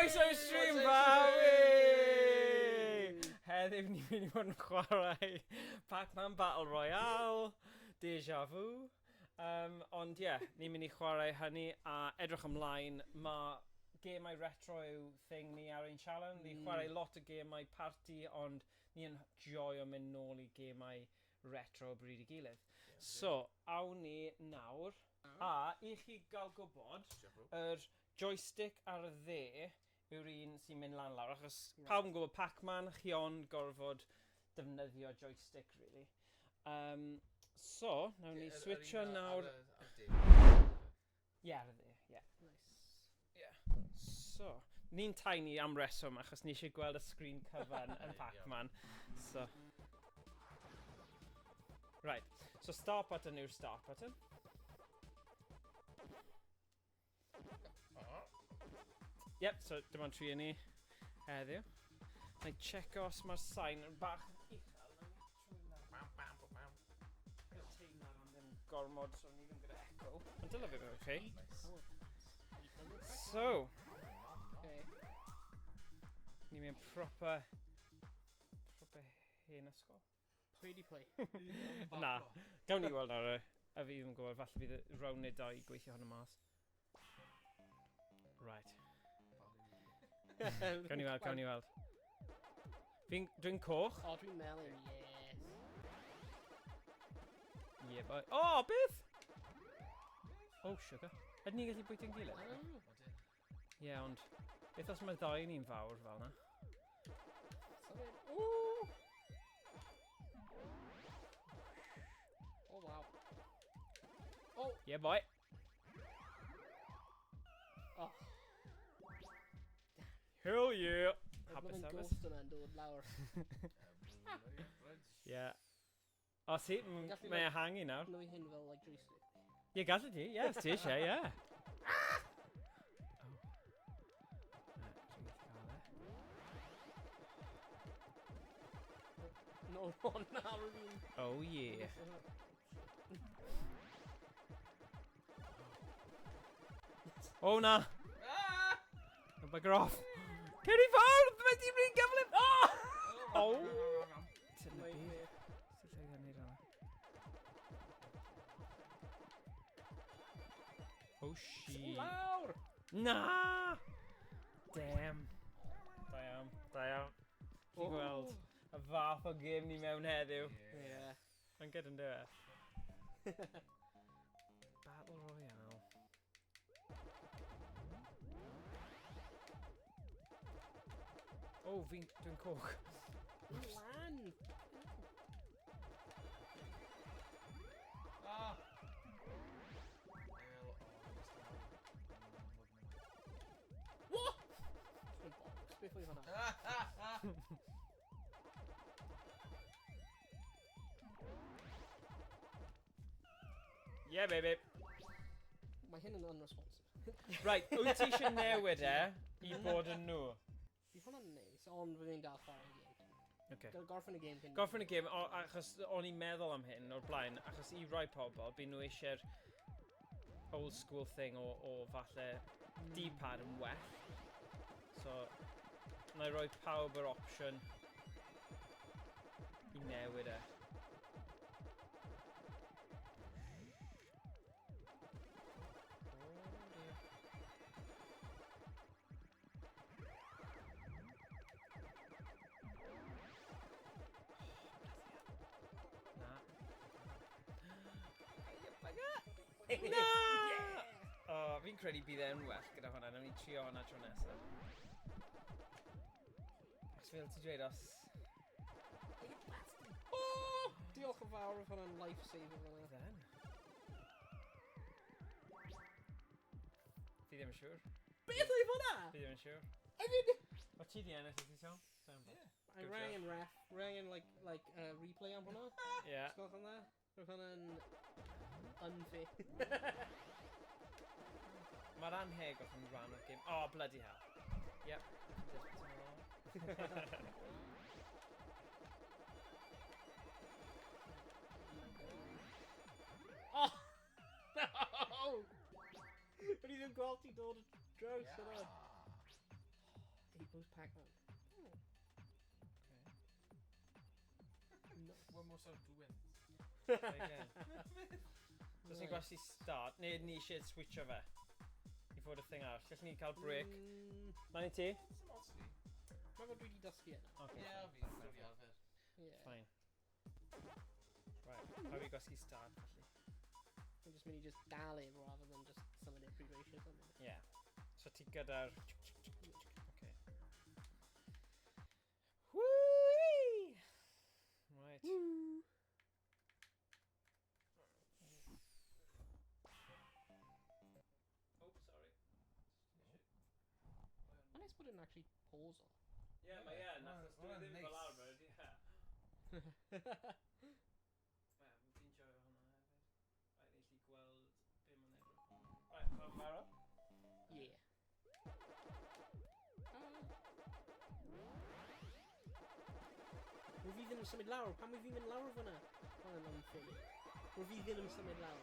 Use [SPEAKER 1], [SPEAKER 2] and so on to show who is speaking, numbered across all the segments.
[SPEAKER 1] Croeso i'r stream fawr! Heddiw ni'n mynd i fod yn chwarae Pac-Man Battle Royale, Deja Vu. Ond ie, yeah, ni'n mynd i chwarae hynny a edrych ymlaen. Mae gemau retro yw thing ni ar ein sialens. Ni'n chwarae lot o gemau party, ond ni'n joio mynd nôl i gemau retro o bryd i gilydd. So, awn ni nawr. A i chi gael gwybod, yr joystick ar y dde yw'r un sy'n mynd lan lawr, achos pawb yn gwybod Pac-Man, chi ond gorfod defnyddio joystick, really. So, nawn ni switcho nawr. Ie, ar y dde, ie.
[SPEAKER 2] Nice.
[SPEAKER 1] Ie. So, ni'n tiny am reswm, achos ni eisiau gweld y sgrin cyfan yn Pac-Man. So. Right, so start button yw'r start button. Yep, so dim ond tri yn ni heddiw. Na i checo os mae'r sain yn bach yn uchel. Container ond ddim gormod, so ni ddim gyda echo. Ond dyle fe fod okay. So, ni'n mynd proper hen ysgol.
[SPEAKER 2] Pwy di pwy?
[SPEAKER 1] Na, gawn ni weld ar y... A fi ddim yn gwybod, falle bydd y round neu dau i gweithio hwnna mas. Right. Gawn ni weld, gawn ni weld. Dwi'n coch.
[SPEAKER 2] O, dwi'n melyn, yes.
[SPEAKER 1] Yeah, boy. Oh, beth? Oh, sugar. Ydyn ni'n gallu bwyta'n gilydd? Ie, yeah, ond beth os mae'r ddau ni'n fawr fel na?
[SPEAKER 2] Ooh! Oh, wow. Oh!
[SPEAKER 1] Yeah, boy.
[SPEAKER 2] Oh.
[SPEAKER 1] Hell yeah!
[SPEAKER 2] Hapus,
[SPEAKER 1] Hapus.
[SPEAKER 2] Ghost yna'n dod lawr.
[SPEAKER 1] Yeah. O, si, mae ehangu nawr.
[SPEAKER 2] Nwy hyn fel, like, joystick.
[SPEAKER 1] Ie, gallu ti, ie, os ti eisiau, ie.
[SPEAKER 2] No, no, na, rwy'n...
[SPEAKER 1] Oh, yeah. Oh, na! Oh, bugger off! Cer i ffwrdd! Mae ti'n rhy gyflym! Oh! Oh! Sut na byd? Sut lle i wneud hwnna? Oh, shit.
[SPEAKER 2] Lawr!
[SPEAKER 1] Na! Damn. Da iawn, da iawn. Ti'n gweld y fath o gêm ni mewn heddiw.
[SPEAKER 2] Yeah.
[SPEAKER 1] Mae'n good yn dywe. Battle Royale. Oh, dwi'n coch.
[SPEAKER 2] Lan!
[SPEAKER 3] Ah!
[SPEAKER 2] What? Beth oedd hwnna?
[SPEAKER 1] Yeah, baby.
[SPEAKER 2] Mae hyn yn unresponsive.
[SPEAKER 1] Right, wyt ti eisiau newid e i bod yn nhw?
[SPEAKER 2] Bydd hwnna'n neis, ond fydd ni'n dal chwarae y gêm.
[SPEAKER 1] Okay.
[SPEAKER 2] Gorffen y gêm cyn...
[SPEAKER 1] Gorffen y gêm, achos o'n i'n meddwl am hyn o'r blaen, achos i rai pobl, byd nhw eisiau'r old school thing o falle D-pad yn well. So, na i roi pawb yr opsiwn i newid e. Oh dear. Na. Na! Oh, fi'n credu bydd e'n well gyda hwnna. Nawn ni trio hwnna tro nesaf. Achos fel ti'n dweud, os...
[SPEAKER 2] Oh! Diolch yn fawr, oedd hwnna'n lifesaver fan'na.
[SPEAKER 1] Then. Fi ddim yn siŵr.
[SPEAKER 2] Beth oedd hwnna?
[SPEAKER 1] Fi ddim yn siŵr.
[SPEAKER 2] I mean...
[SPEAKER 1] O ti di ennill, ti Tom?
[SPEAKER 3] Yeah.
[SPEAKER 2] I
[SPEAKER 1] Good
[SPEAKER 2] rang yn ref, rang yn like, replay am hwnna.
[SPEAKER 1] Yeah.
[SPEAKER 2] Sgwch yn dda? Roedd hwnna'n unfair.
[SPEAKER 1] Mae'r anhegwch yn rhan o'r gêm. Oh, bloody hell. Yep. Just
[SPEAKER 2] Oh! No! O'n i ddim gweld ti dod draws hwnna. Who's Pac-Man? Oh.
[SPEAKER 1] Okay.
[SPEAKER 2] Nice.
[SPEAKER 3] One more sort of two wins.
[SPEAKER 1] Again. So os ni'n gwasgu start, neu ni eisiau switcho fe i fod y thing arall. Gallwn ni cael break. Lan i ti?
[SPEAKER 3] Sim ots fi.
[SPEAKER 2] Mae fod dwi wedi dysgu yna.
[SPEAKER 1] Okay.
[SPEAKER 3] Ie, fi, dwi'n fi arfer.
[SPEAKER 2] Yeah.
[SPEAKER 1] Fine. Right, pa fi gwasgu start felly.
[SPEAKER 2] I'm just mynd i just dal e rather than just symud e pryd mae eisiau symud.
[SPEAKER 1] Yeah. So ti gyda'r... Okay. Whee! Right.
[SPEAKER 2] Woo!
[SPEAKER 1] Oh, sorry.
[SPEAKER 2] Mae'n nice bod e'n actually pause o.
[SPEAKER 1] Yeah, mae e,
[SPEAKER 3] Ma'
[SPEAKER 1] achos dwi
[SPEAKER 3] hwnna'n
[SPEAKER 1] ddim fel
[SPEAKER 3] neis.
[SPEAKER 1] arfer, ie. Wel, fi'n joio hwnna hefyd. Right, ni allu gweld be mae'n edrych. Right, pawb yn barod?
[SPEAKER 2] Yeah. Rwy fi ddim yn symud lawr. Pam wyf fi'n mynd lawr fyna? Mae'n unfair. Rwy fi ddim yn symud lawr.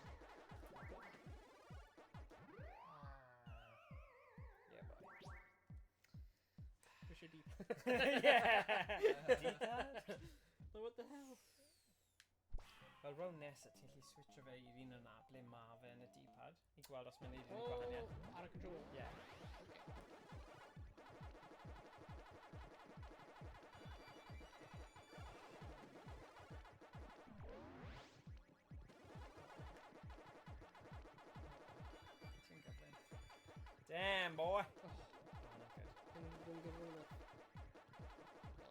[SPEAKER 1] Yeah, boy.
[SPEAKER 2] Push your deep.
[SPEAKER 1] Yeah! D-pad?
[SPEAKER 2] But what the hell?
[SPEAKER 1] Wel, round nesaf, ti'n gallu switcho fe i'r un yna ble ma fe yn y D-pad i gweld os mae'n neud unrhyw gwahaniaeth.
[SPEAKER 2] Oh, ar y controller.
[SPEAKER 1] Yeah.
[SPEAKER 2] Okay.
[SPEAKER 1] Ti'n gyflym. Damn, boy!
[SPEAKER 2] Oh,
[SPEAKER 1] Oh, not good.
[SPEAKER 2] Ddim gyflym enough. Oh, no.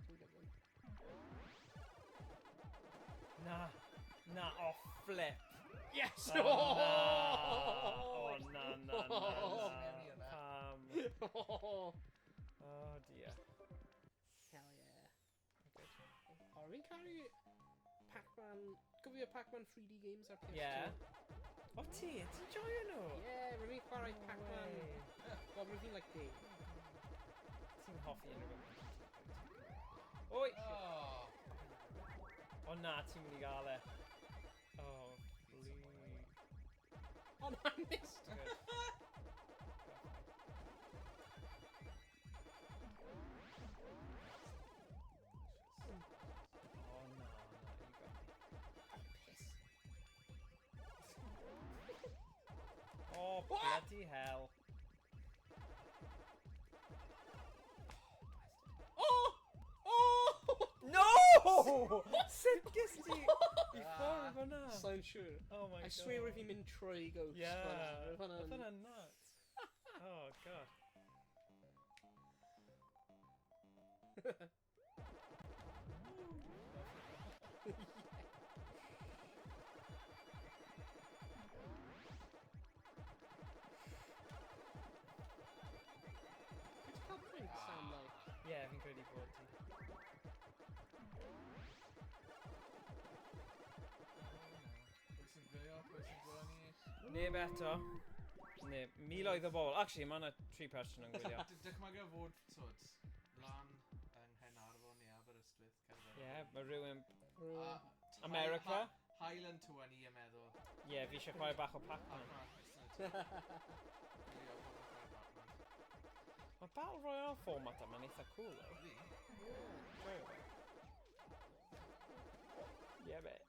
[SPEAKER 2] Too gyflym.
[SPEAKER 1] Na. Na, oh, flip.
[SPEAKER 2] Yes!
[SPEAKER 1] Oh, na. Oh, na, na, na, na. Pam.
[SPEAKER 2] Oh.
[SPEAKER 1] Oh, dear.
[SPEAKER 2] Hell yeah.
[SPEAKER 1] Good.
[SPEAKER 2] O, fi'n caru Pac-Man... Gofio Pac-Man 3D games ar PS2?
[SPEAKER 1] Yeah. O ti, ti'n joio nhw?
[SPEAKER 2] Yeah, rwy'n fi'n chwarae
[SPEAKER 1] No
[SPEAKER 2] Pac-Man...
[SPEAKER 1] way.
[SPEAKER 2] Wel, rwy'n fi'n like deg.
[SPEAKER 1] Ti'n hoffi unrhyw beth. Oi!
[SPEAKER 3] Oh.
[SPEAKER 1] O na, ti'n mynd i gael e. Oh, please.
[SPEAKER 2] Oh, no, I missed!
[SPEAKER 1] Good. Oh no, no, you got me.
[SPEAKER 2] Piss.
[SPEAKER 1] Oh, bloody hell.
[SPEAKER 2] Oh! Oh!
[SPEAKER 1] No! Sut ges ti i ffwrdd fyna?
[SPEAKER 2] Sa'n siŵr.
[SPEAKER 1] Oh my
[SPEAKER 2] I
[SPEAKER 1] god.
[SPEAKER 2] swear rwy'n fi'n mynd trwy ghost.
[SPEAKER 1] Yeah.
[SPEAKER 2] Fyna.
[SPEAKER 1] Oedd hwnna'n nuts. Oh god.
[SPEAKER 2] Wyt ti'n cael pwynt am, like...
[SPEAKER 1] Yeah, fi'n credu bod ti.
[SPEAKER 3] Pwy sy'n gwylio? Pwy sy'n gwylio ni?
[SPEAKER 1] Neb eto. Neb. Miloedd o bobl. Actually, mae yna tri person yn gwylio.
[SPEAKER 3] Dychmyga fod, twyd, lan yng Nghaernarfon neu Aberystwyth, Caerfyrddin.
[SPEAKER 1] Yeah, mae rhywun...
[SPEAKER 3] A
[SPEAKER 1] America.
[SPEAKER 3] Highland Tour ni yn meddwl.
[SPEAKER 1] Yeah, fi eisiau chwarae bach o Pac-Man.
[SPEAKER 3] Pac-Man. Gwylio pobl chwarae Pac-Man.
[SPEAKER 1] Mae Battle Royale format yma'n eitha cool, though.
[SPEAKER 3] Ydi?
[SPEAKER 1] Joio fe. Yeah, mate.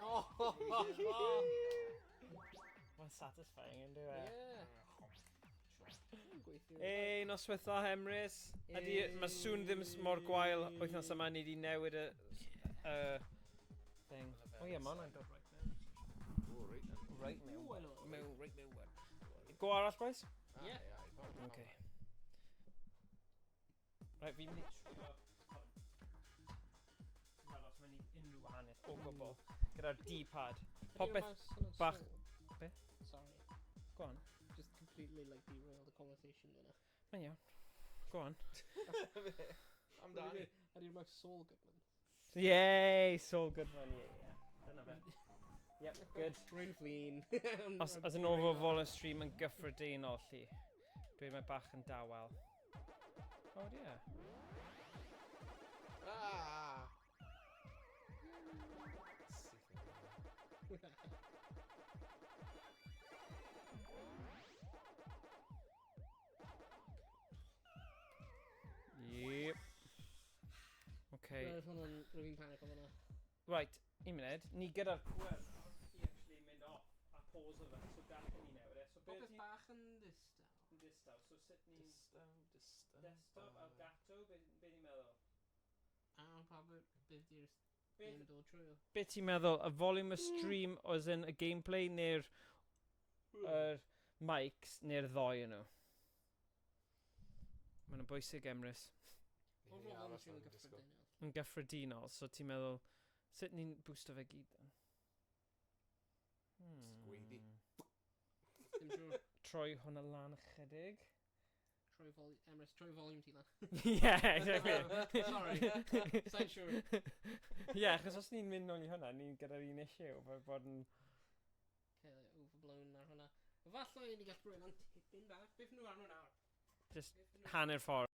[SPEAKER 2] Oh!
[SPEAKER 1] Mae'n satisfying, yn dyw e?
[SPEAKER 2] Yeah. Gweithio.
[SPEAKER 1] Ei, noswaith dda, Emrys. Ydy, mae sŵn ddim mor gwael wythnos yma, ni wedi newid y thing. O ie, mae hwnna'n dod right mewn.
[SPEAKER 3] O, reit then.
[SPEAKER 1] Right mewn.
[SPEAKER 2] Ooh, hello.
[SPEAKER 1] Mewn, right mewn. Go arall, boys?
[SPEAKER 3] Ah,
[SPEAKER 2] Yeah.
[SPEAKER 3] ie, ie, pawb, pawb.
[SPEAKER 1] Okay. Right, fi'n mynd i trio hwn. Wel, os mae'n neud unrhyw wahaniaeth o gwbl. Gyda'r D-pad. Popeth bach- Be?
[SPEAKER 2] Sorry.
[SPEAKER 1] Go on.
[SPEAKER 2] Just completely like derailed the conversation yna.
[SPEAKER 1] Mae'n iawn. Go on.
[SPEAKER 3] Amdani.
[SPEAKER 2] Ydy'r mouse Saul Goodman?
[SPEAKER 1] Yay! Saul Goodman, yeah, yeah. Dyna fe. Yep, good.
[SPEAKER 2] Rwy'n flin.
[SPEAKER 1] Os yn ôl fod y stream yn gyffredinol, lli. Dwi mae bach yn dawel. Oh dear.
[SPEAKER 3] Ah! Syth yn ôl.
[SPEAKER 1] Okay.
[SPEAKER 2] Roedd hwnna'n... Roedd fi'n panic o hwnna.
[SPEAKER 1] Right, un munud. Ni gyda'r pwer nawr i actually mynd off a pause o fe, so gallwn ni newid e. So beth
[SPEAKER 2] Popeth bach yn ddistaw.
[SPEAKER 1] Yn distaw, so sut ni'n...
[SPEAKER 3] Distaw, distaw.
[SPEAKER 1] Desktop, Elgato, be ni'n meddwl?
[SPEAKER 2] A pa beth di'r game yn dod trwy o?
[SPEAKER 1] Be ti'n meddwl, y volume y stream as in y gameplay neu'r mics neu'r ddoi yn nhw? Mae'n bwysig, Emrys.
[SPEAKER 2] Overall volume stream yn gyffredinol.
[SPEAKER 1] Yn gyffredinol, so ti'n meddwl, sut ni'n boosto fe gyd?
[SPEAKER 3] Sgweiddi.
[SPEAKER 2] Dim siŵr.
[SPEAKER 1] Troi hwnna lan ychydig.
[SPEAKER 2] Troi Emrys, troi volume ti lan.
[SPEAKER 1] Yeah, exactly.
[SPEAKER 2] Sorry, sa'n siŵr.
[SPEAKER 1] Yeah, achos os ni'n mynd nôl i hwnna, ni'n gyda'r un issue, fe bod yn...
[SPEAKER 2] Okay, like, overblown ar hwnna. Falle ni gallu rhoi lan tipyn bach. Beth nhw arno nawr?
[SPEAKER 1] Just hanner ffordd.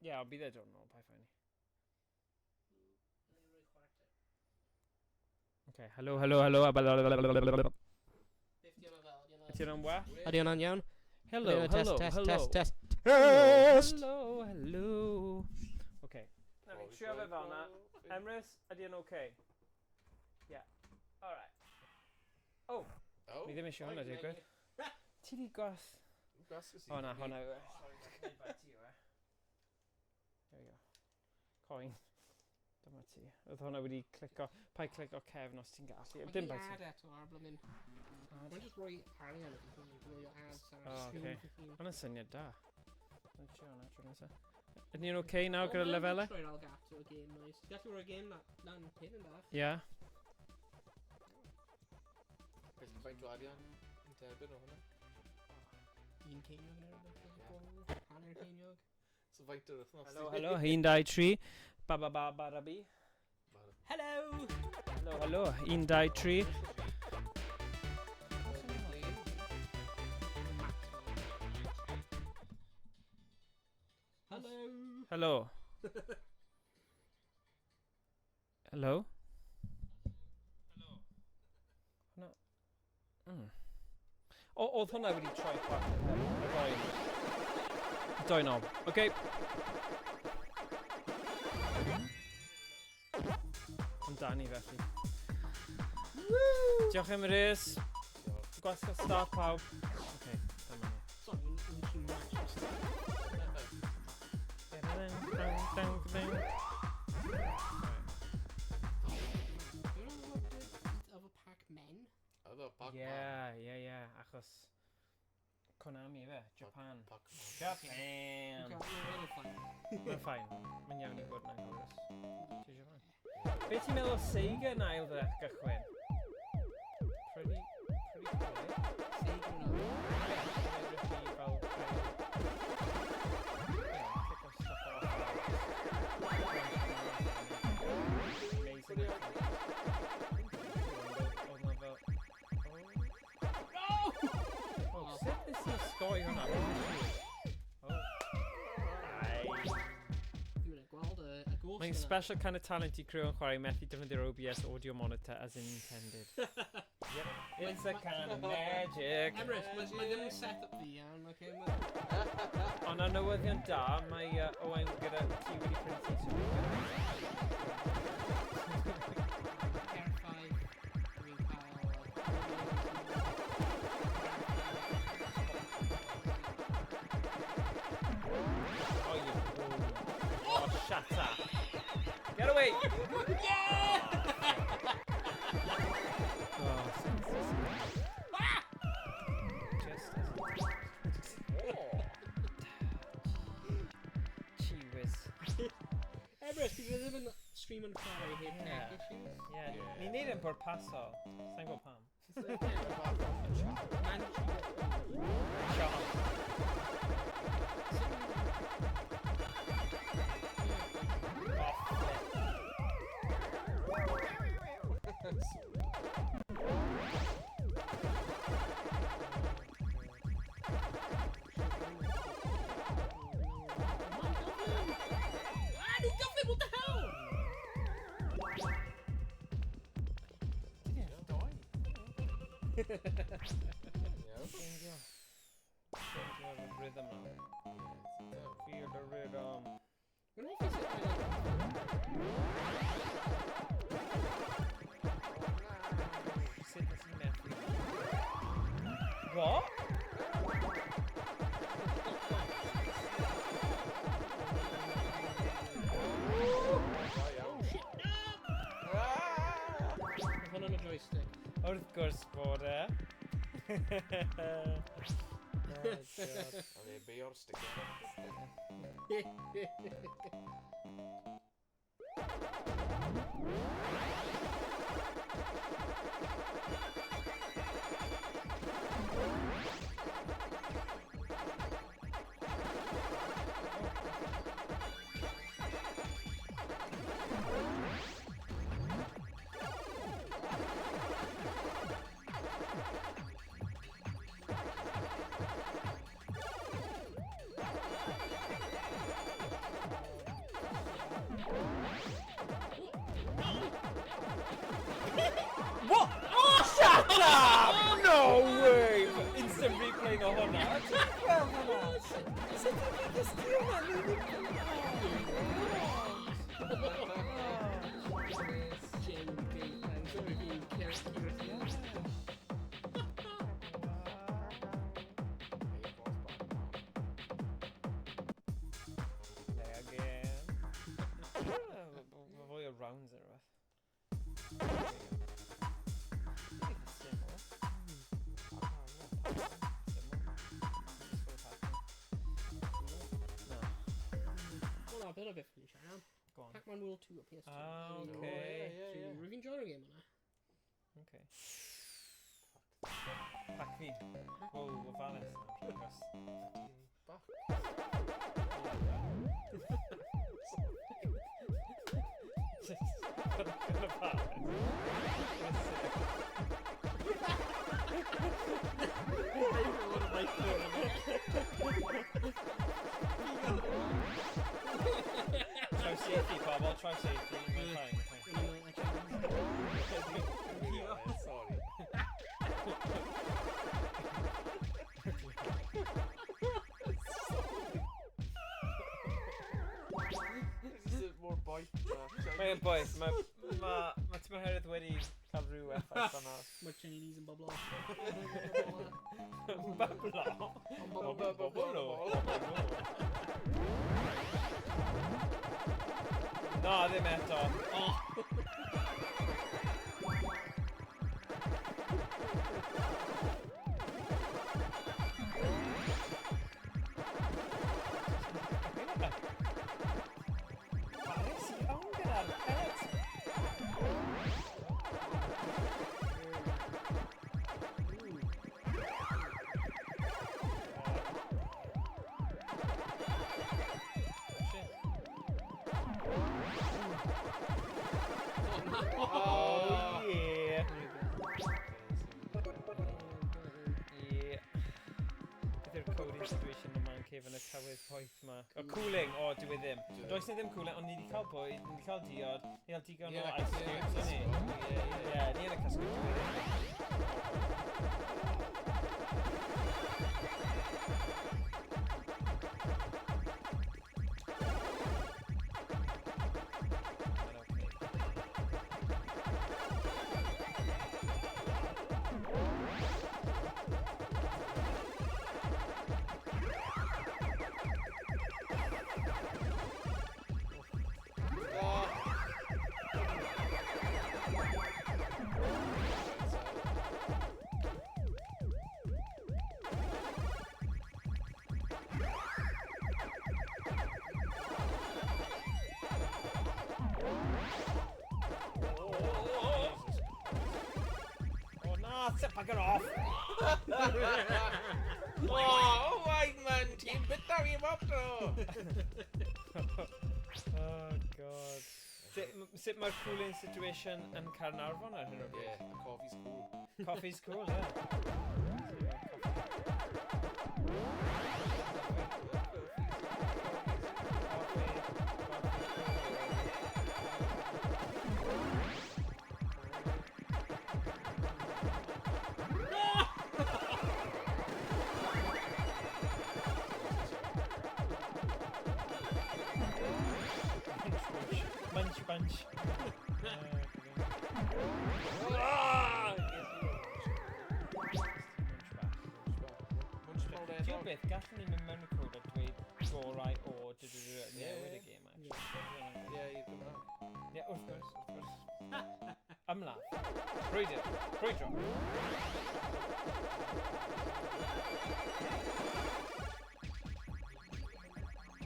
[SPEAKER 1] Ie, yeah, ond bydd e dod yn ôl, paid phoeni. Okay, hello, hello, hello. Ydy hwnna'n well?
[SPEAKER 2] Ydy hwnna'n iawn?
[SPEAKER 1] Hello, hello,
[SPEAKER 2] test,
[SPEAKER 1] hello.
[SPEAKER 2] Test, test, test.
[SPEAKER 1] Hello, hello. Okay. Na ni trio fe fel na. Emrys, ydy e'n okay? Yeah. Alright. Oh, ni ddim eisiau hwnna digwydd. Ti di gwas... O na, hwnna yw e. Sorry, bai ti yw e. There we go. Coin. Dyma ti. Oedd hwnna wedi clico... Paid clico cefn os ti'n gallu. Dim bai ti.
[SPEAKER 2] Mae ad eto ar blymyn. Mae'n just rhoi arian i fi, rhoi ads ar stream fy hun.
[SPEAKER 1] Hwnna'n syniad da. Dwi'n trio hwnna tro nesaf. Ydyn ni'n okay nawr gyda'r lefelau?
[SPEAKER 2] Troi'r Elgato game noise. Ti'n gallu rhoi game lan tipyn bach?
[SPEAKER 1] Ie.
[SPEAKER 3] Felly faint o arian yn derbyn o hwnna?
[SPEAKER 2] Un ceiniog neu rhywbeth? Hanner ceiniog.
[SPEAKER 3] So faint o'r wythnos?
[SPEAKER 1] Hello, hello. 1, 2, 3. Ba, ba, ba, ba, da, bi.
[SPEAKER 2] Hello!
[SPEAKER 1] Hello, hello. 1, 2, 3.
[SPEAKER 2] Hello!
[SPEAKER 1] Hello. Hello? Hello. Hwnna... O, oedd hwnna wedi troi chwarter. Y doi nôl. Oce. Amdani felly. Diolch Emrys. Gwasgo start pawb. Oce, dyma ni.
[SPEAKER 2] Sorry, nes i match start.
[SPEAKER 1] Dang, dang, dang.
[SPEAKER 2] You know what the other Pac-Men?
[SPEAKER 3] Other Pac-Man.
[SPEAKER 1] Yeah, achos Konami fe, Japan.
[SPEAKER 3] Pac-Man.
[SPEAKER 1] Japan!
[SPEAKER 2] Mae'n
[SPEAKER 1] Mae'n fine. Mae'n iawn i bod yn anghofus. Ti eisiau fan? Be ti'n meddwl o Sega yn ail ddech gychwyn? Pretty cool, eh?
[SPEAKER 2] Sega yn ail.
[SPEAKER 1] Edrych i fel... Kick off stuff off. Amazing. Oedd na fel... Oh! Oh, sut nes i osgoi hwnna? Oh. Ai.
[SPEAKER 2] Fi'n mynd i gweld y ghost
[SPEAKER 1] Mae'n
[SPEAKER 2] yna.
[SPEAKER 1] special kind of talent i crew yn chwarae methu defnyddio'r OBS audio monitor as intended. Yep. It's a kind of magic.
[SPEAKER 2] Emrys, mae ddim yn set up fi iawn, oce?
[SPEAKER 1] Ond ar newyddion da, mae Owain gyda ti wedi prynu ti super
[SPEAKER 2] Terrified. Fi'n cael...
[SPEAKER 1] Oh, you... Oh, shut up. Get away!
[SPEAKER 2] Yeah!
[SPEAKER 1] Oh, senseless. Just as... Oh. Gee whiz.
[SPEAKER 2] Emrys, fi ddim yn stream yn chwarae heb
[SPEAKER 1] Yeah.
[SPEAKER 2] tech issues.
[SPEAKER 1] Yeah, ni'n neud e'n bwrpasol. Sa'n gwybod pam.
[SPEAKER 2] It's like, man,
[SPEAKER 1] Shut up. Oh, flip.
[SPEAKER 2] Ah, ni'n gyflym, what the hell?
[SPEAKER 1] Did he have doi?
[SPEAKER 3] Iawn.
[SPEAKER 1] Change-io. Change-io'r rhythm na.
[SPEAKER 3] Ie,
[SPEAKER 1] Feel the rhythm.
[SPEAKER 2] Mae'n hoffi sut mae'n...
[SPEAKER 1] Sut nes i methu? What?
[SPEAKER 3] Da iawn.
[SPEAKER 2] Oh, shit, no!
[SPEAKER 3] Ah!
[SPEAKER 2] Mae hwn yn y joystick.
[SPEAKER 1] Wrth gwrs bod e. Oh, God.
[SPEAKER 3] A fe beio'r sticker.
[SPEAKER 1] What? Oh, shut up! No way! Instant replay o hwnna. Ti'n gweld hwnna? Sut ydw i'n dysgu hwnna? Ni ddim...
[SPEAKER 2] Jane Gay, sorry fi'n Kira.
[SPEAKER 1] Play again. Mae fwy o rounds neu rhywbeth. Eitha syml. Syml. Just full of Pac-Man. No.
[SPEAKER 2] Wel na, beth o beth fi'n siarad am.
[SPEAKER 1] Go on.
[SPEAKER 2] Pac-Man World 2 o PS2.
[SPEAKER 1] Ah,
[SPEAKER 3] Oh,
[SPEAKER 1] okay.
[SPEAKER 3] ie, ie, ie.
[SPEAKER 2] Rwy'n fi'n joio'r game yna.
[SPEAKER 1] Okay. Pac fi. Wow, ofalus nawr, achos...
[SPEAKER 3] Bach.
[SPEAKER 1] Just yn ofalus. Try safety, pobl, try safety. Mae'n fine, mae'n fine.
[SPEAKER 3] Really honest, sorry. This is more boeth na.
[SPEAKER 1] Mae'n boeth, mae ma, ma tymheredd wedi cael rhyw effaith arno.
[SPEAKER 2] Mae Chinese yn boblo.
[SPEAKER 1] Byblo?
[SPEAKER 3] Boblo.
[SPEAKER 1] Na, ddim eto.
[SPEAKER 2] Oh!
[SPEAKER 1] Parus iawn gyda'r pellets. Shit. Oh, yeah. Yeah. Beth yw'r coding situation yn y man cave yn y tywydd poeth ma? O, cooling! O, dyw e ddim. Does na ddim cooling, ond ni wedi cael bwyd, ni wedi cael diod, ni wedi cael digon o ice cubes, o'n ni? Ie, ni yn y cysgod, dyw e ddim. Mae'n okay. Oh na, set bugger off!
[SPEAKER 3] Oh, white man, ti'n byta fi bob tro!
[SPEAKER 1] Oh god. Sut mae'r cooling situation yn Caernarfon ar hyn o bryd?
[SPEAKER 3] Yeah, the coffee's cool.
[SPEAKER 1] Coffee's cool, yeah. Coffee, coffee, cool. Munch bunch. Ah! Munch bach.
[SPEAKER 3] Munch mawreddog.
[SPEAKER 1] Ti'n beth, gallwn ni mynd mewn y cod a dweud gorau o dy dy dy newid y gêm, actually.
[SPEAKER 3] Ie, i'r Gymraeg.
[SPEAKER 1] Ie, wrth gwrs, wrth gwrs. Ymladd. Brwydr. Brwydro.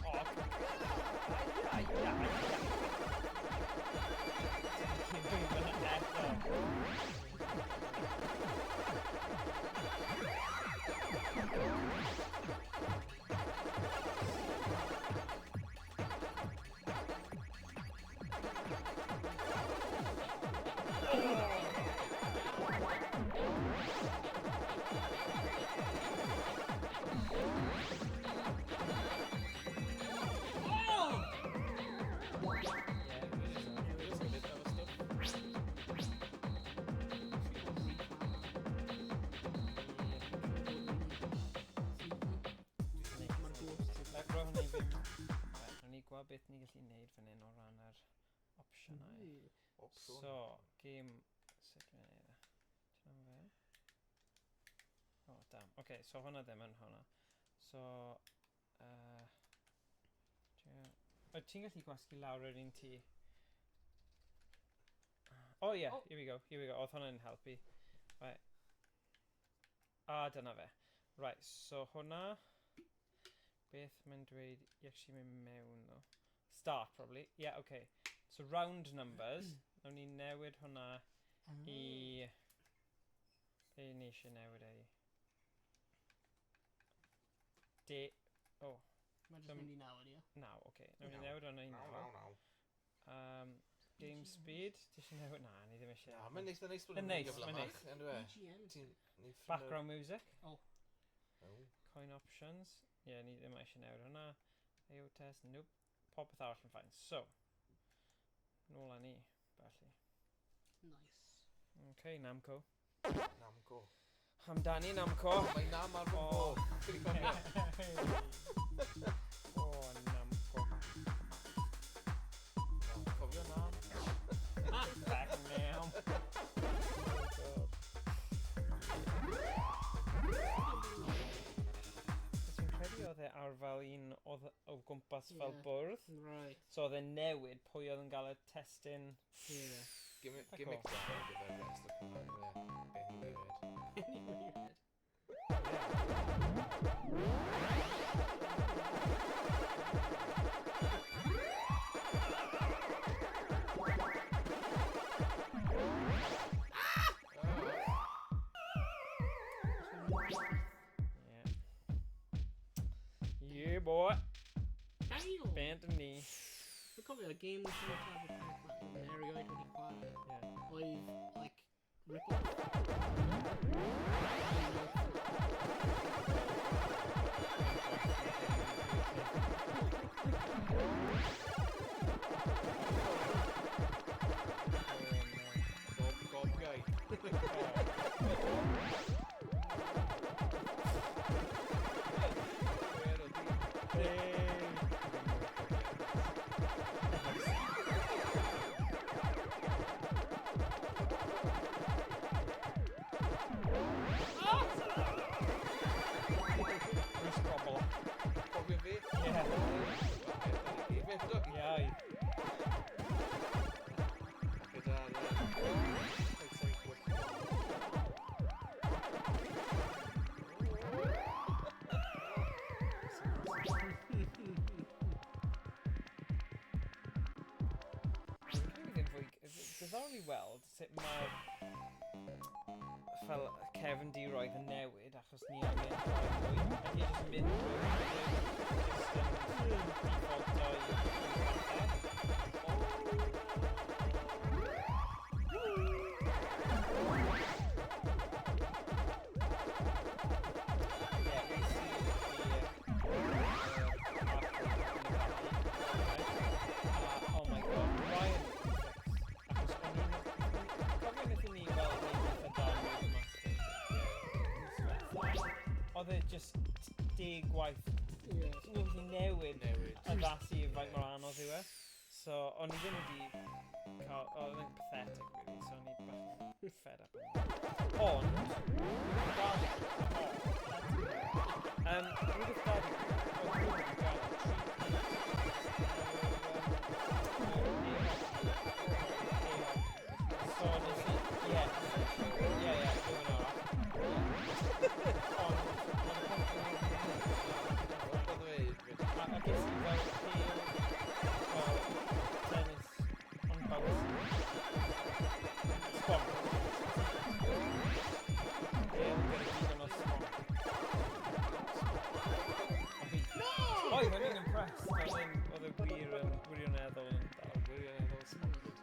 [SPEAKER 1] O, ai, ai, ai, ai. Ti'n dweud fel eto.
[SPEAKER 2] Oh!
[SPEAKER 1] Yeah, it is.
[SPEAKER 3] It is a bit of stuff.
[SPEAKER 2] Mae'r ghosts yn
[SPEAKER 1] Right, roi hwnna i fi. Right, nawn ni gweld beth ni'n gallu neud fan hyn o ran yr opsiynau.
[SPEAKER 3] Opsiwn.
[SPEAKER 1] So, game... Sut dwi'n neud e? Ti'n am fe? Oh, damn. OK, so hwnna ddim yn hwnna. So... O, ti'n gallu gwasgu lawr yr un ti? Oh, yeah,
[SPEAKER 2] Oh.
[SPEAKER 1] here we go, here we go. Oedd hwnna'n helpu. Right. Ah, dyna fe. Right, so hwnna... Beth mae'n dweud i actually mynd mewn, though? Start, probably. Yeah, okay. So round numbers. Nawn ni newid hwnna i... Be ni eisiau newid e i? De... Oh,
[SPEAKER 2] Mae'n just mynd i nawr, ie.
[SPEAKER 1] naw, okay. Nawn ni
[SPEAKER 3] Naw.
[SPEAKER 1] newid hwnna i
[SPEAKER 3] Naw,
[SPEAKER 1] naw.
[SPEAKER 3] naw, naw.
[SPEAKER 1] Game speed. Ti eisiau newid? Na, ni ddim eisiau.
[SPEAKER 3] Na, mae'n neis, mae'n neis bod
[SPEAKER 1] Mae'n
[SPEAKER 3] yn
[SPEAKER 1] neis,
[SPEAKER 3] gyflymach,
[SPEAKER 1] mae'n neis.
[SPEAKER 3] On'd yw e?
[SPEAKER 2] BGM.
[SPEAKER 3] Ti'n... ni'n ffindo-
[SPEAKER 1] Background music.
[SPEAKER 2] Oh.
[SPEAKER 3] Oh.
[SPEAKER 1] Coin options. Ie, yeah, ni ddim eisiau newid hwnna. AO test, nope. Popeth arall yn fine. So, nôl â ni, felly.
[SPEAKER 2] Nice.
[SPEAKER 1] Okay, Namco.
[SPEAKER 3] Namco.
[SPEAKER 1] Amdani, Namco.
[SPEAKER 3] Mae Nam ar fy
[SPEAKER 1] Oh.
[SPEAKER 3] bol. Ti'n cofio?
[SPEAKER 1] O, Namco.
[SPEAKER 3] O, Cofio Nam?
[SPEAKER 1] Back now. Oh, God. Dwi'n credu oedd e ar fel un oedd o gwmpas fel
[SPEAKER 2] Ie.
[SPEAKER 1] bwrdd.
[SPEAKER 2] Right.
[SPEAKER 1] So oedd e'n newid pwy oedd yn gael y testun.
[SPEAKER 2] Yeah.
[SPEAKER 3] Gimmick,
[SPEAKER 1] Cool.
[SPEAKER 3] gimmick da ar gyfer rest of Cymraeg, ie. Anyway,
[SPEAKER 2] Anyway, red.
[SPEAKER 1] Yeah. Yeah, boy.
[SPEAKER 2] Damn!
[SPEAKER 1] Bant yn ni.
[SPEAKER 2] Dwi'n cofio, y game cyntaf o Pac-Man yn erioed wedi chwarae
[SPEAKER 1] Yeah.
[SPEAKER 2] oedd, like, Ripple.
[SPEAKER 3] Gob, gob guy. Where oedd hi?
[SPEAKER 1] Hey. Bruce Gobble.
[SPEAKER 3] Cofio fi?
[SPEAKER 1] Yeah.
[SPEAKER 3] Eto.
[SPEAKER 1] Yeah.
[SPEAKER 3] Gyda'r... coesau gwyllt.
[SPEAKER 1] Dwi'n credu ddim fwy... Diddorol i weld sut mae fel cefndiroedd yn newid achos ni angen rhoi mwy. Ydy e jyst yn mynd drwy, jyst yn defaulto i pethau. Ie, fi sydd i'r Oh my god, Ryan Fix. Achos o'n i'n... Cofio wnaethon ni fel neud eitha da yn World Masters? Oedd e just 10 gwaith.
[SPEAKER 2] Yeah.
[SPEAKER 1] Ti'n gallu newid
[SPEAKER 3] Newid.
[SPEAKER 1] addasu i faint mor anodd yw e. So, o'n i ddim wedi cael... Oedd yn pathetic, really, so o'n i bach yn fed up. Ond, rhywbeth da di... Oedd rhywbeth wedi gael So, nes i... Ie. Ie, dwi'n arall. Ond,
[SPEAKER 3] By the way, Richard,
[SPEAKER 1] a ges i fel pêl, fel tennis, ond bouncy. Sbonc. Pêl gyda digon o sbonc.
[SPEAKER 2] No!
[SPEAKER 1] Oedd, o'n i'n impressed. Oedd e wir yn wirioneddol yn dal.
[SPEAKER 3] Wirioneddol sponglyd.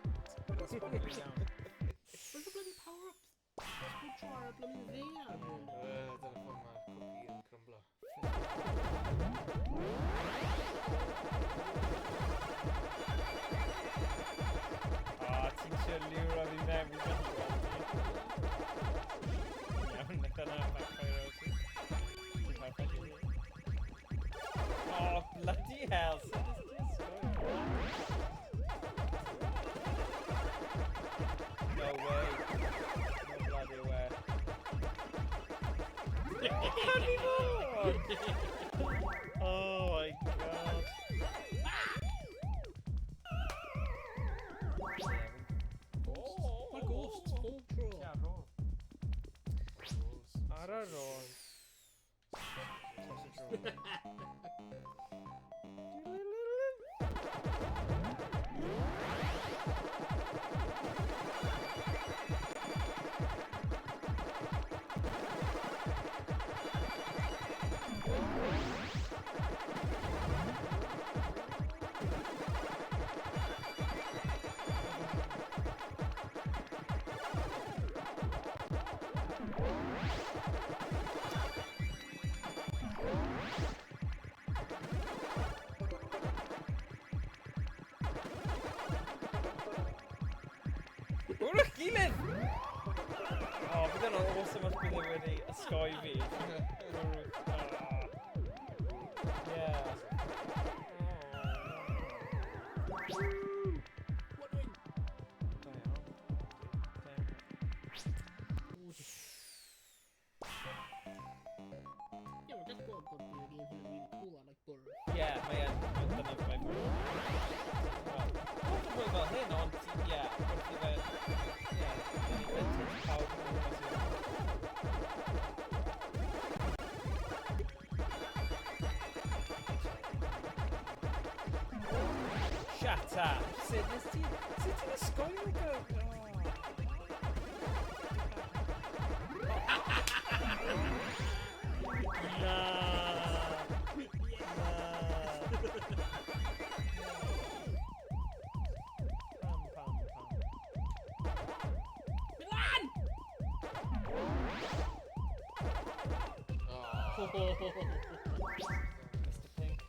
[SPEAKER 1] Sbongly iawn.
[SPEAKER 2] Where's the bloody power-up? Pob tro ar y bloody ddaear.
[SPEAKER 3] Dyna ffordd mae'r cookie yn crymblo.
[SPEAKER 1] Ah, ti'n trio liwro fi mewn, fi mynd i weld ti. Iawn, nath yna backfire o ti. Ti'n perfect i fi. Oh, bloody hell, sut ys ti'n sgorio? No way. No bloody way. Harry fod! Oh my god.
[SPEAKER 2] Mae'r ghosts pob tro.
[SPEAKER 1] Ti ar ôl.
[SPEAKER 3] Rolls.
[SPEAKER 1] Ar y rôl. Sausage roll. Wrach gilydd! O, bydd yna'n awesome os bydd e wedi osgoi fi. Ah. Yeah.
[SPEAKER 2] What do I...
[SPEAKER 1] Da iawn. Da iawn.
[SPEAKER 2] Ie, mae'n gallu bod bod video game hyn yn really cool ar like bwrdd.
[SPEAKER 1] Ie, mae e'n, mae'n dyna mae'n fod. Wel, not yn fwy fel hyn, ond ie, wrth i fe, ie, mae'n i vintage pawb yn gwmpas i. Shut up! Sut nes ti, sut ti'n ysgoi nhw go? Oh. Na! Na! Pam, pam, pam.
[SPEAKER 2] Milan!
[SPEAKER 3] Oh.
[SPEAKER 1] Mr Pink.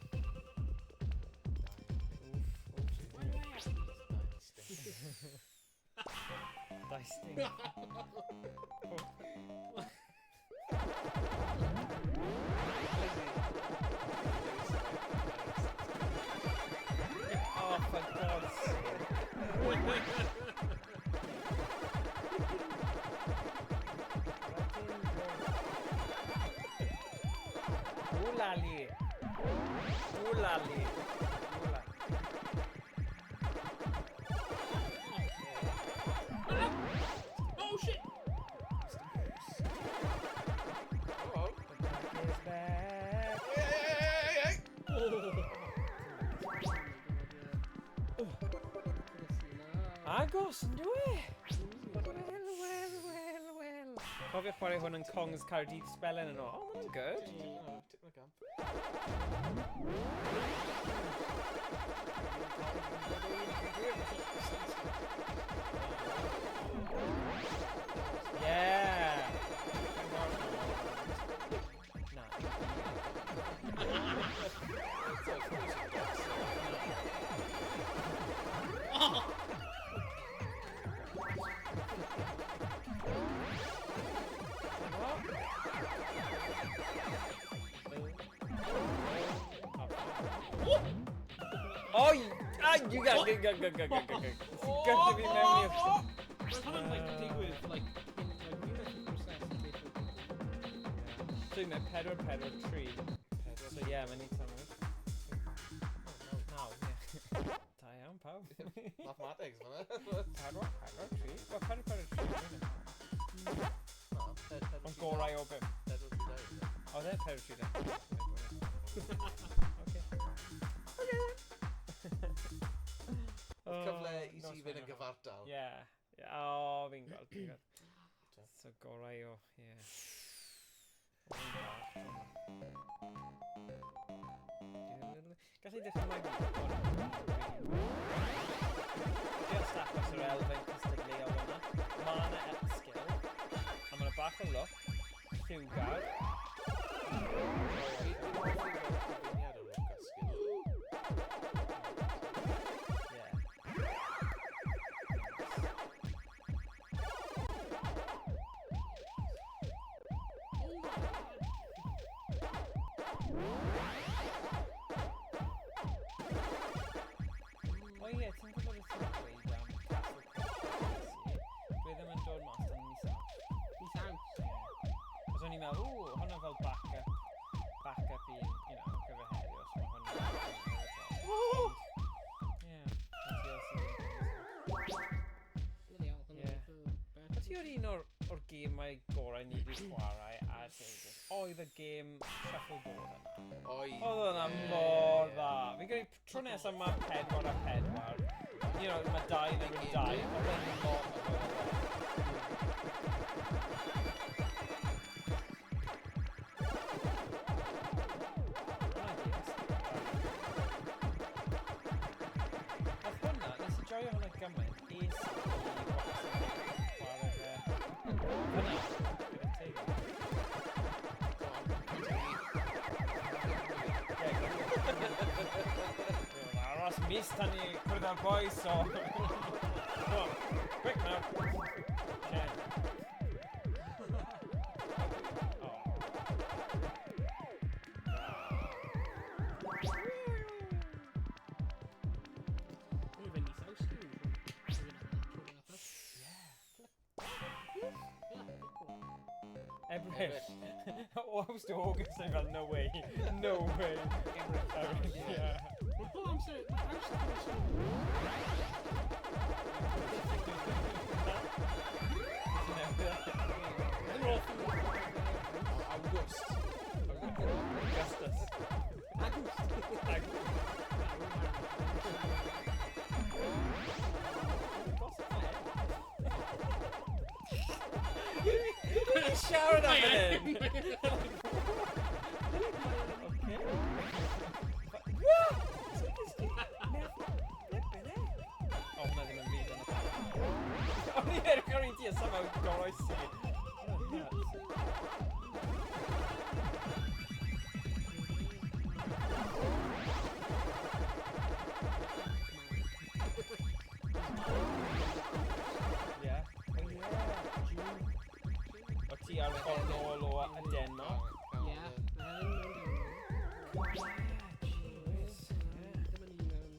[SPEAKER 1] Oof, oof. Dau stink. Oh, for God's sake. Wlali. Wlali. Wla.
[SPEAKER 2] Oh shit!
[SPEAKER 3] Oh.
[SPEAKER 1] The pack is back.
[SPEAKER 3] Hey, hey, hey, hey, hey.
[SPEAKER 2] Oh.
[SPEAKER 1] Agos, yn dwi? Wel, wel, wel, wel. Cofio chwarae hwn yn Kongs Caerdydd Sbelen yn ôl. Oh, mae'n good.
[SPEAKER 3] Tipyn o gamp.
[SPEAKER 1] Yeah. Na.
[SPEAKER 3] It's like, it's a guts.
[SPEAKER 2] Oh!
[SPEAKER 1] What? Oh. Oi! Ai, You go, go, go, go, go, go, go, go. Ti'n gyrchu fi mewn i'r...
[SPEAKER 2] Mae hwnna'n like, digwydd, like, cyn, like, fi'n gallu prosesu beth yw'n digwydd.
[SPEAKER 1] So i'n mynd 4, 4, 3. So ie, mae'n eitha mwy. 9, ie. Da iawn, pawb.
[SPEAKER 3] Mathematics, fan'na.
[SPEAKER 1] 4, 4, 3. Wel, 4, 4, 3. Ond gorau o 5.
[SPEAKER 3] 4, 3, 2.
[SPEAKER 1] Oedd e 4, 3, 2. Oce.
[SPEAKER 3] Oedd cyfle i ti fynd yn gyfartal.
[SPEAKER 1] Ie. O, fi'n gweld, fi'n gweld. So gorau o, ie. Gallu dechrau Just achos yr elfen cystadleuol yna. Mae yna skill, a mae yna bach o luck, lliwgar.
[SPEAKER 3] Dwi'n hoffi fel cyfuniad o luck a skill.
[SPEAKER 1] Ie.
[SPEAKER 2] Oh my god!
[SPEAKER 1] O ie, ti'n gwybod beth ti'n dweud am Castle Crush PC? Dwi ddim yn dod mas tan mis Awst.
[SPEAKER 2] Mis Awst.
[SPEAKER 1] Ie. Os o'n i'n meddwl, ww, hwnna fel backup i, ar gyfer heddiw, os mae hwnna.
[SPEAKER 3] Woo!
[SPEAKER 1] Ie, na DLC ddim yn
[SPEAKER 2] Bloody hell, hwnna'n
[SPEAKER 1] Ie.
[SPEAKER 2] eitha bad.
[SPEAKER 1] Wyt ti o'r un o'r gemau gorau ni wedi chwarae a ages? Oedd y gêm shuffleboard yna.
[SPEAKER 3] Oedd.
[SPEAKER 1] Oedd hwnna mor dda. Fi'n credu tro nesaf mae 4 a 4. Mae 2 yn erbyn 2. Oedd e'n mor dda. Hwnna'n DS. Nath hwnna, nes i joio hwnna gymaint, es i Waxing chwarae fe. Hwnna, gyda teulu.
[SPEAKER 3] Go on, continue.
[SPEAKER 1] Ie, Dwi'n aros mis tan ni cwrdd â'r boys, so... Come on, quick now. Chen. Oh.
[SPEAKER 2] Dwi'n fynd mis Awst, dwi'n tro diwethaf.
[SPEAKER 1] Yeah.
[SPEAKER 2] Ie, cool.
[SPEAKER 1] Ebrill. Awst to August, I'm fel, no way. No way. Ebrill, yeah.
[SPEAKER 2] Mae'n pob amser, mae Awst yn amser. Ddim yn awful.
[SPEAKER 3] August.
[SPEAKER 1] Augustus.
[SPEAKER 2] Agwst.
[SPEAKER 1] Ag- You siarad am hyn! Okay. What? Flippin' heck. O, hwnna ddim yn fi, dyna pam. O'n i'n edrych ar i ti a somehow goroesi. Hwnna'n nuts. Yeah. Oh yeah, June. O ti ar ffordd nôl o Denmark?
[SPEAKER 2] Ie, mae hyn mewn Denmark.
[SPEAKER 1] Gee whiz.
[SPEAKER 2] Ddim yn un mewn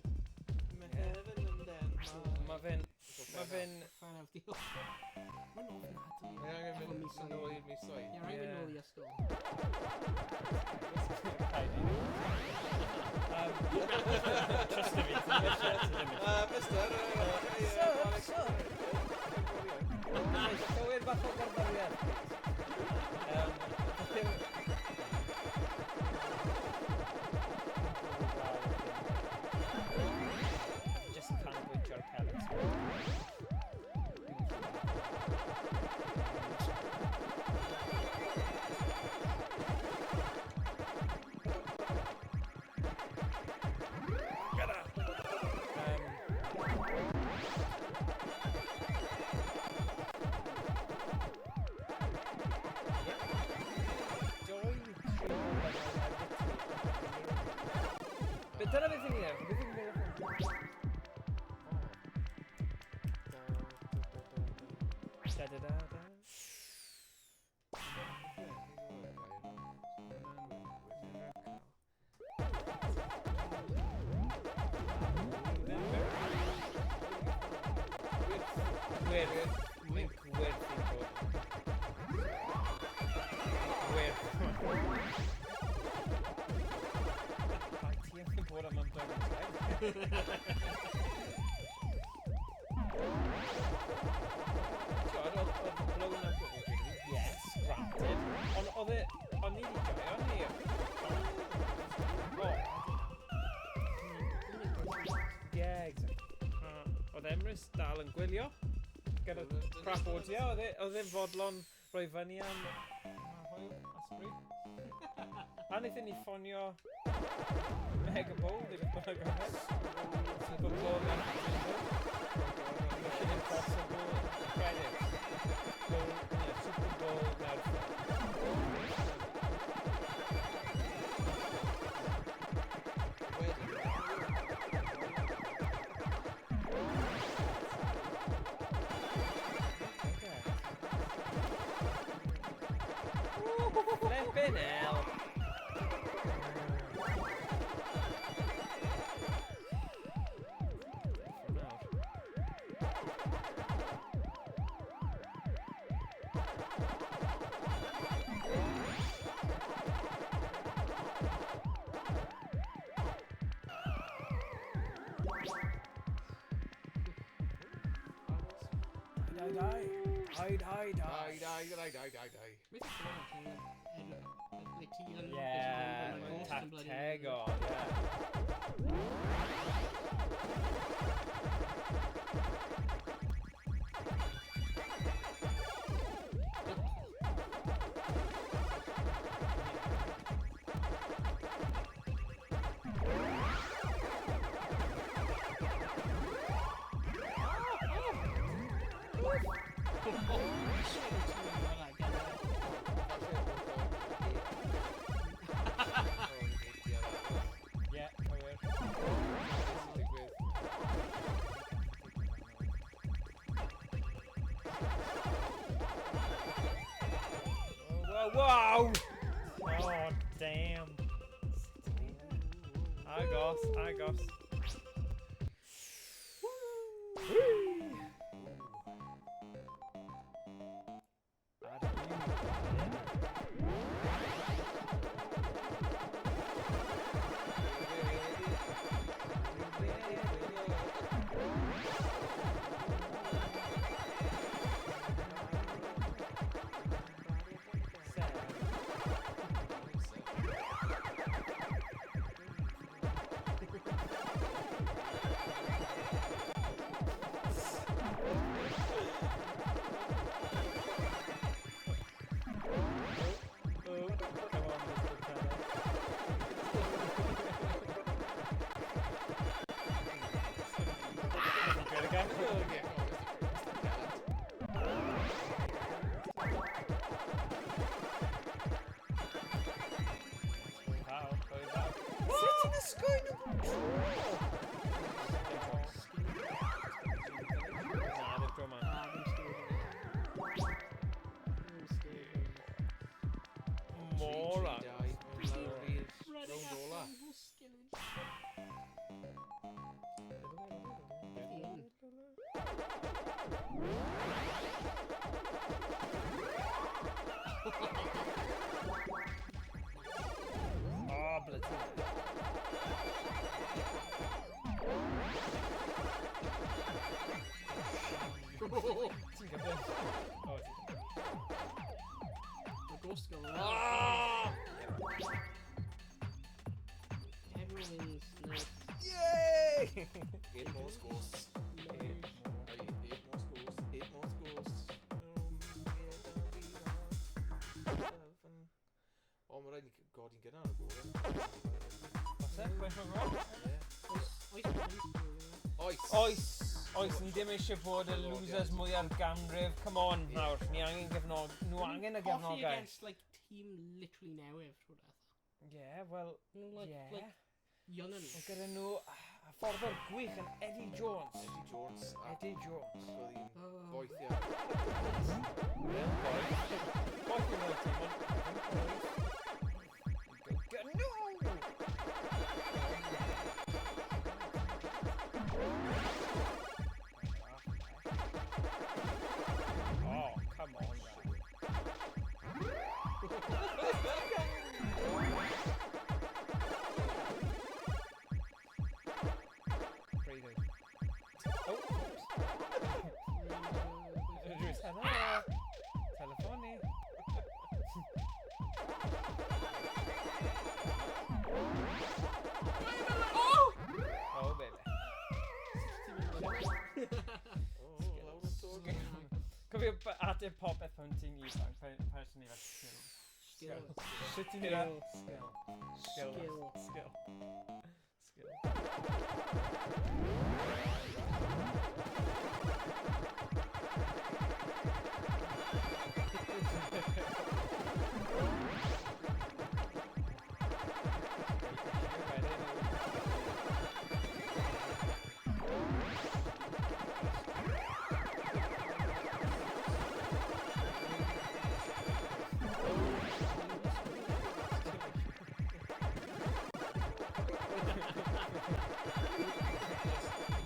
[SPEAKER 3] Mehefin yn Denmark.
[SPEAKER 1] Mae fe'n...
[SPEAKER 2] Fan awr, diolch. Mae'n ofnadwy.
[SPEAKER 3] Mae angen
[SPEAKER 2] Efo
[SPEAKER 3] mynd
[SPEAKER 2] misoedd.
[SPEAKER 3] nôl i'r misoedd.
[SPEAKER 2] Ie, rhaid mynd
[SPEAKER 1] Ie.
[SPEAKER 2] nôl i ysgol.
[SPEAKER 1] Rhaid i. Trust fi, ti ddim eisiau, ti ddim eisiau.
[SPEAKER 3] Mister,
[SPEAKER 1] Sir, sir. Gywir bach o gerddoriaeth, please. Just canolbwyntio ar pellets. Gyda! Doi, tri Be dyna beth i ni edrych, beth yw'n miracle? Da da da da. Miracle. Gwyrdd. Mae'n gwyrdd i bod. Gwyrdd. Bai ti am ddim bod am amdano. Ti'n oedd blown out of the, yes, granted. Ond oedd e, ond ni wedi joio ni. Oh. Yeah, exactly. Oedd Emrys dal yn gwylio gyda crap audio, oedd e'n fodlon rhoi fyny am hwyl, asbri. A wnaethon ni ffonio Mega Bowl, neu beth bynnag oedd e. Super Bowl mewn Mission Impossible credits. Bowl, yeah, Super Bowl mewn.
[SPEAKER 3] Wedyn,
[SPEAKER 1] Flippin' hell. For now. Die, die, die. Die, die, die.
[SPEAKER 3] Die, die, die, die, die, die.
[SPEAKER 2] Beth yw'n edrych, like ti yn...
[SPEAKER 1] Yeah,
[SPEAKER 2] beth yw'n ghost yn bloody-
[SPEAKER 1] tactegol, yeah.
[SPEAKER 2] Oh, shit, ti'n mynd like,
[SPEAKER 1] Yeah, cywir.
[SPEAKER 3] Digwydd.
[SPEAKER 1] Whoa, whoa! Oh, damn. Agos, agos. Whee! Ar un. Seven. Oh, come on, Mr. Tanner. Get it, go. How? How?
[SPEAKER 3] Sut ti'n ysgoi nhw bob tro?
[SPEAKER 1] Na, ddim tro ma.
[SPEAKER 2] Ah, ddim sgil. Ddim sgil.
[SPEAKER 1] Mor agos.
[SPEAKER 2] Running
[SPEAKER 3] Round ola.
[SPEAKER 2] after evil skillage.
[SPEAKER 1] Oh, bloody. Ti'n gyflym. Oh, ti'n
[SPEAKER 2] The ghost going.
[SPEAKER 1] Ah!
[SPEAKER 2] Everyone's nuts.
[SPEAKER 1] Yay!
[SPEAKER 3] Eight more ghosts. Eight more ghosts. Eight more ghosts. O, mae rhaid ni godi'n gynnar o gwbl.
[SPEAKER 1] What's that? Chwech o'r gloch?
[SPEAKER 3] Ie.
[SPEAKER 2] Oes, oes, oes.
[SPEAKER 3] Oes!
[SPEAKER 1] Oes! Oes, ni ddim eisiau bod y losers mwyaf ganrif. Come on, nawr. Ni angen gefnog... Nhw angen y
[SPEAKER 2] Coffee
[SPEAKER 1] gefnogaeth.
[SPEAKER 2] against, like, team literally newydd trwy beth.
[SPEAKER 1] Yeah, well,
[SPEAKER 2] You know, like,
[SPEAKER 1] yeah.
[SPEAKER 2] like, young
[SPEAKER 1] Mae gyda nhw hyfforddwr gwych yn Eddie Jones.
[SPEAKER 3] Eddie Jones. A
[SPEAKER 1] Eddie Jones.
[SPEAKER 3] oedd hi'n
[SPEAKER 2] Oh.
[SPEAKER 3] boeth iawn.
[SPEAKER 1] Ddim boeth. Boeth yw'n oed tîm, ond ddim boeth. Go, go, no! cofio ateb popeth pan ti'n ifanc, pan ti'n ifanc, skill.
[SPEAKER 2] Skill.
[SPEAKER 1] Sut ti'n neud e? Skill. Skill.
[SPEAKER 2] Skill.
[SPEAKER 1] Skill. Skill.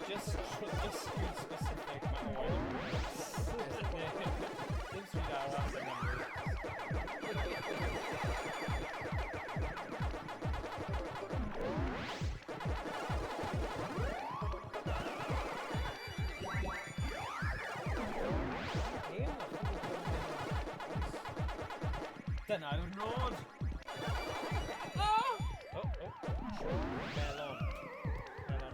[SPEAKER 1] Just street specific, mae Owain yn gwybod. Dim street arall yng Nghymru. Dyna yw'r nod! Oh! Oh, oh. Melon. Melon.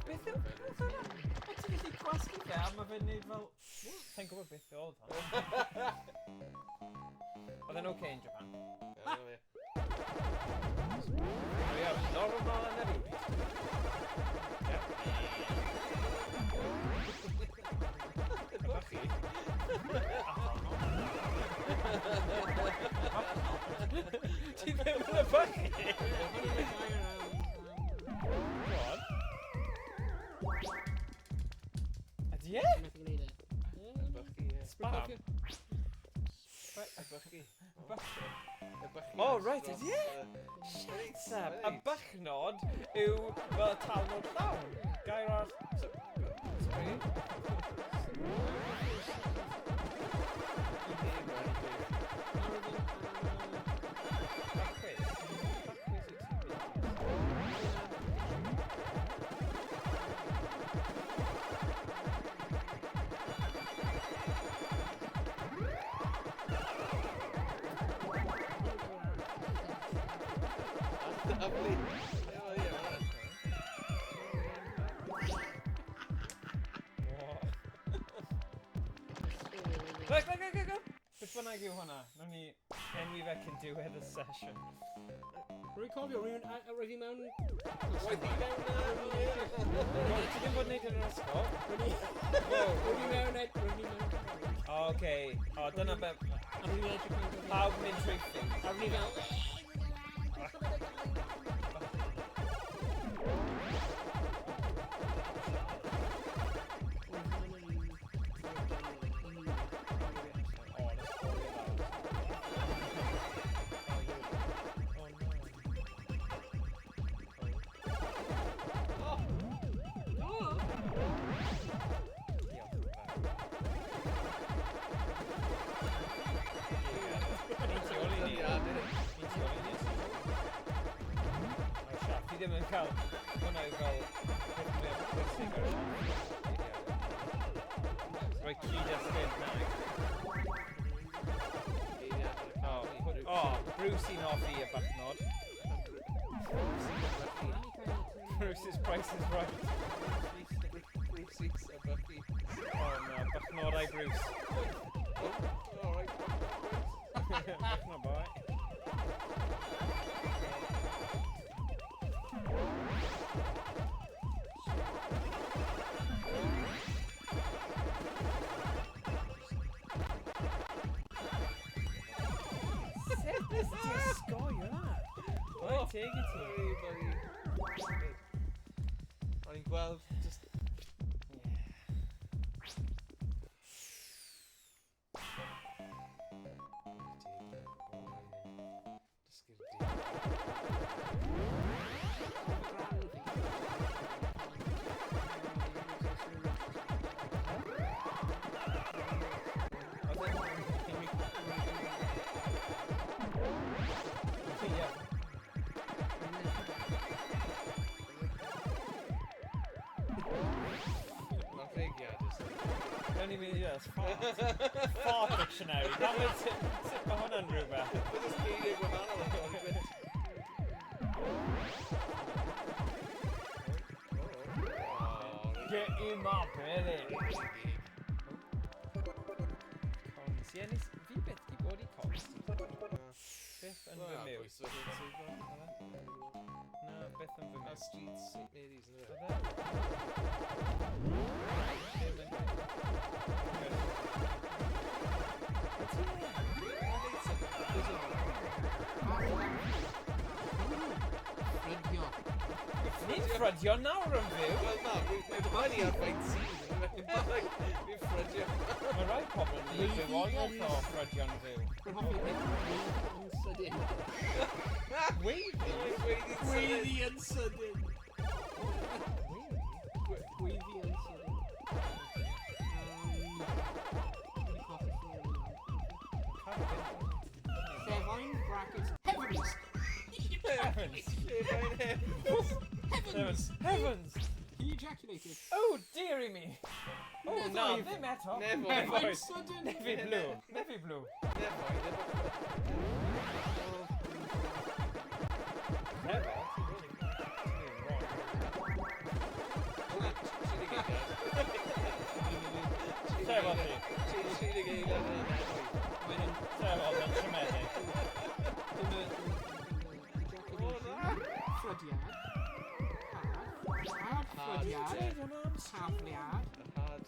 [SPEAKER 1] Beth yw beth yw hwnna? O, ti'n gallu gwasgu fe a mae fe'n neud fel... Sa'n gwybod beth oedd hwnna. Oedd e'n okay in Japan.
[SPEAKER 3] Ie.
[SPEAKER 1] We have normal yn y byd. Ie. Ydych chi? Ti ddim yn y bychu?
[SPEAKER 2] Hwn yw'r gair am...
[SPEAKER 1] Go on. Ydy e?
[SPEAKER 2] Methu gwneud e.
[SPEAKER 3] Y bychu, ie.
[SPEAKER 1] Spam.
[SPEAKER 3] Y bychu.
[SPEAKER 1] Bychu.
[SPEAKER 3] Y bychu.
[SPEAKER 1] Oh, right,
[SPEAKER 3] dros
[SPEAKER 1] ydy e?
[SPEAKER 3] y-
[SPEAKER 1] Shit, Seb. Y bychnod yw fel talnod llawn. Gair arall...
[SPEAKER 3] Sorry? I ddim, right,
[SPEAKER 1] Bacchus. Bacchus yw ti'n mynd.
[SPEAKER 3] Lovely. Oh, yeah, right.
[SPEAKER 1] What? Go, go, go, go, go! Beth bynnag yw hwnna, nawn ni enwi fe cyn diwedd y sesiwn.
[SPEAKER 2] Rwy'n cofio, rwy'n rwy fi mewn...
[SPEAKER 3] Roedd hi mewn na, o, ie.
[SPEAKER 1] Wel, ti ddim bod wneud yn yr ysgol?
[SPEAKER 2] Rwy'n
[SPEAKER 1] Wow.
[SPEAKER 2] fi mewn... Rwy'n fi mewn...
[SPEAKER 1] O, oce. O, dyna be...
[SPEAKER 2] A rwy'n edrych mewn...
[SPEAKER 1] Pawb mynd trwy ffins.
[SPEAKER 2] A rwy'n fel...
[SPEAKER 1] Oh, let's call it out. Oh, no.
[SPEAKER 3] Oh,
[SPEAKER 1] Oh. Diolch yn fawr. Ni tu ôl i ni.
[SPEAKER 3] yeah, did it.
[SPEAKER 1] Ni tu ôl i ni. Mae'r siap. Fi ddim yn cael hwnna yw fel peth mwyaf pwysig ar y siap. Rhoi cyd-destun nag. Oh, oh, Bruce i'n hoffi y bychnod. Bruce's Price is Right.
[SPEAKER 3] Bruce's a Bucky.
[SPEAKER 1] Oh no, bychnodau Bruce.
[SPEAKER 3] Oh, all right.
[SPEAKER 1] Bychnod boy. Sut nes ti osgoi hwnna? Rhaid teg i ti.
[SPEAKER 3] Sorry, buddy. O'n i'n gweld just... Dysgu'r dyn.
[SPEAKER 1] Oedd e'n- Ie.
[SPEAKER 3] Mae'n ffeigiad, just...
[SPEAKER 1] Don't even, yeah, it's fart. Fart dictionary. That was, sut mae hwnna'n rhywbeth?
[SPEAKER 3] Mae jyst geiriau gwahanol yn dod i fynd. Oh,
[SPEAKER 1] Get in my belly.
[SPEAKER 3] reit.
[SPEAKER 1] Ie, nes fi byth di bod i Cox. Byth yn fy myw. Na, byth yn fy
[SPEAKER 3] A
[SPEAKER 1] myw.
[SPEAKER 3] Street St Mary's, ynddo fe?
[SPEAKER 1] Ddim yn
[SPEAKER 2] Ffrydio.
[SPEAKER 1] Ni'n ffrydio nawr yn fyw.
[SPEAKER 3] Wel na, mae'n dibynnu ar faint sydd. Fi'n ffrydio.
[SPEAKER 1] Mae rai pobl yn neud bywoliaeth o ffrydio'n fyw.
[SPEAKER 2] Rwy'n hoffi weiddi yn sydyn.
[SPEAKER 1] Weiddi?
[SPEAKER 3] Weiddi'n sydyn.
[SPEAKER 2] Weiddi yn sydyn. Weiddi yn sydyn. Dwi'n colli ffôn yna. Llefain brackets heavens.
[SPEAKER 1] Heavens.
[SPEAKER 3] Llefain heavens.
[SPEAKER 1] Heavens. Heavens.
[SPEAKER 2] He ejaculated.
[SPEAKER 1] Oh, dearie me. Oh, na,
[SPEAKER 2] Nefoedd.
[SPEAKER 1] ddim eto.
[SPEAKER 3] Nefoedd.
[SPEAKER 2] Llefain sydyn.
[SPEAKER 1] Nefi blue. Nefi blue.
[SPEAKER 3] Nefoedd, efo-
[SPEAKER 1] Nefo? Ti'n really wrong. Llefodd ti.
[SPEAKER 3] 30 eiliad yn y nefoedd.
[SPEAKER 2] Wedyn,
[SPEAKER 1] Llefodd yn siomedig.
[SPEAKER 2] dim y ejaculation. Ffrydiad. Had. Had ffrydiad. Tafliad.
[SPEAKER 3] Had.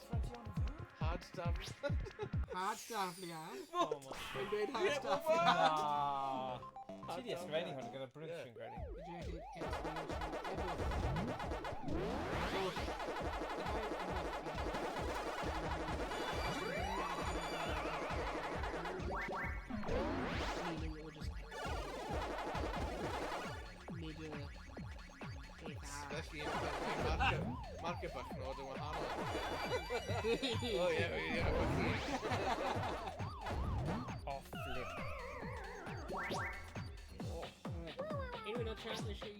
[SPEAKER 3] Had daf.
[SPEAKER 2] Had dafliad.
[SPEAKER 1] Oh my.
[SPEAKER 2] Mae'n dweud had
[SPEAKER 3] Ie,
[SPEAKER 2] dafliad.
[SPEAKER 1] Ah. Ti di ysgrifennu hwn gyda Bruce,
[SPEAKER 3] Ie.
[SPEAKER 1] fi'n credu.
[SPEAKER 2] Ejaculate, exclamation, ebwch. So, meaning or just mid y peth arall.
[SPEAKER 3] Felly, mae marcio bychnod yn wahanol. O ie, ie, ie.
[SPEAKER 1] Oh, flip.
[SPEAKER 2] Unrhyw un o'r chat eisiau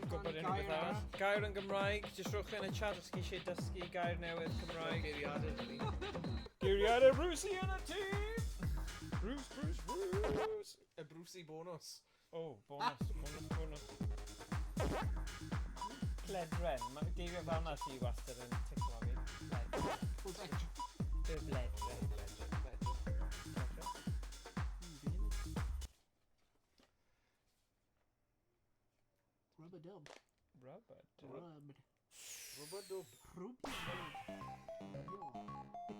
[SPEAKER 1] Gwybod unrhyw beth arall? Gair yn Gymraeg, jyst rhowch yn y chat os chi eisiau dysgu gair newydd Cymraeg.
[SPEAKER 3] Geiriadau, dyn ni.
[SPEAKER 1] Geiriadau Brucey yn y tîm! Bruce, Bruce, Bruce!
[SPEAKER 3] Y Brucey bonus.
[SPEAKER 1] Oh, bonus, bonus, bonus. Pledren, mae geiriau fel na ti wastad yn ticlo fi. Pledren. Y bledren. Pledren.
[SPEAKER 2] Rubber dub.
[SPEAKER 1] Rubber dub.
[SPEAKER 2] Rubbed.
[SPEAKER 3] Rubber dub.
[SPEAKER 2] Rwbio dub. Rwbio.